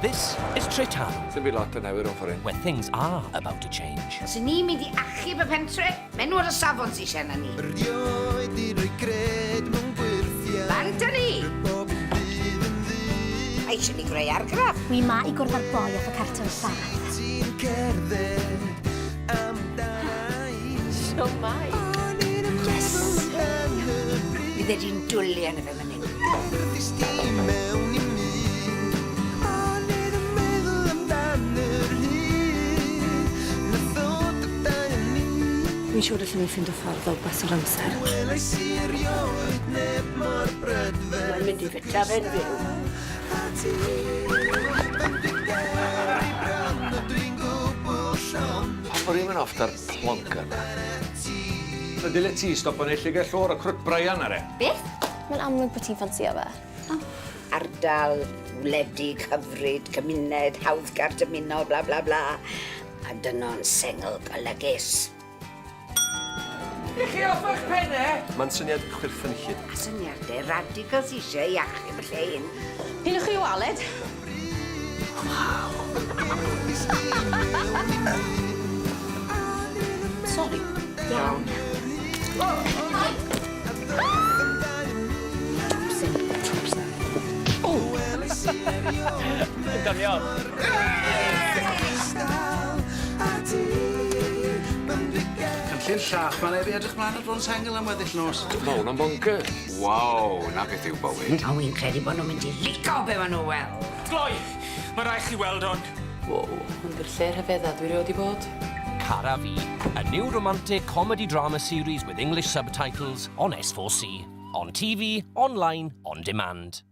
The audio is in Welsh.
This is Tretaru. Sim byd lot yn newid o'n ffordd Where things are about to change. Os 'yn ni'n mynd i achub y pentre, menwod o safon sy eisiau arna ni. Erioed 'di rhoi cred mewn gwyrthiau. Bant â ni! Bob un fydd yn ddu. Mae eisiau ni greu argraff. Wi 'ma i gwrdd â'r boi off y cartwn llath. Ti'n cerdded amdana i. Shwmae? O'n i'n meddwl amdan y bryd. Bydd e di'n dwlu arno fe fan hyn. Gerddis di mewn i mi. O'n i ddim meddwl amdan yr hyd. Nath o ddod â ni. Fi'n siŵr allwn ni ffindo ffordd o gwmpas yr amser. Welais i erioed neb mor brydferth. Mae'n mynd i fita fe'n fyw. A ti, pan dwi ger i bron a dwi'n gwbl llon. Pam bod ni'n mynd off da'r plonc yna? Dyle ti stopo neu llygaid llwr o crwt Brian ar e. Beth? Mae'n amlwg bod ti'n ffansio fe. Ardal wledig, hyfryd, cymuned, hawddgar, dymunol, bla bla bla. A dyno'n sengl golygus. I chi off eich penne? Mae'n syniad chwyrffynllyd. A syniadau radical sy eisiau i achub y lle hyn. Piliwch chi waled. Sori. Iawn. Twpsyn, twpsyn. Doniol. Cynllun llath, mae'n ei fi edrych mlaen at fod yn sengl am weddill nos. Ma' hwnna'n boncyrs. Waw, 'na beth yw bywyd. O, wi'n credu bod nhw'n mynd i lico be maen nhw weld. Gloi! Mae rhaid chi weld hwn. Wow, hwn di'r lle rhyfedda dwi rioed 'di bod. Cara Fi, a new romantic comedy drama series with English subtitles on S4C. On TV, online, on demand.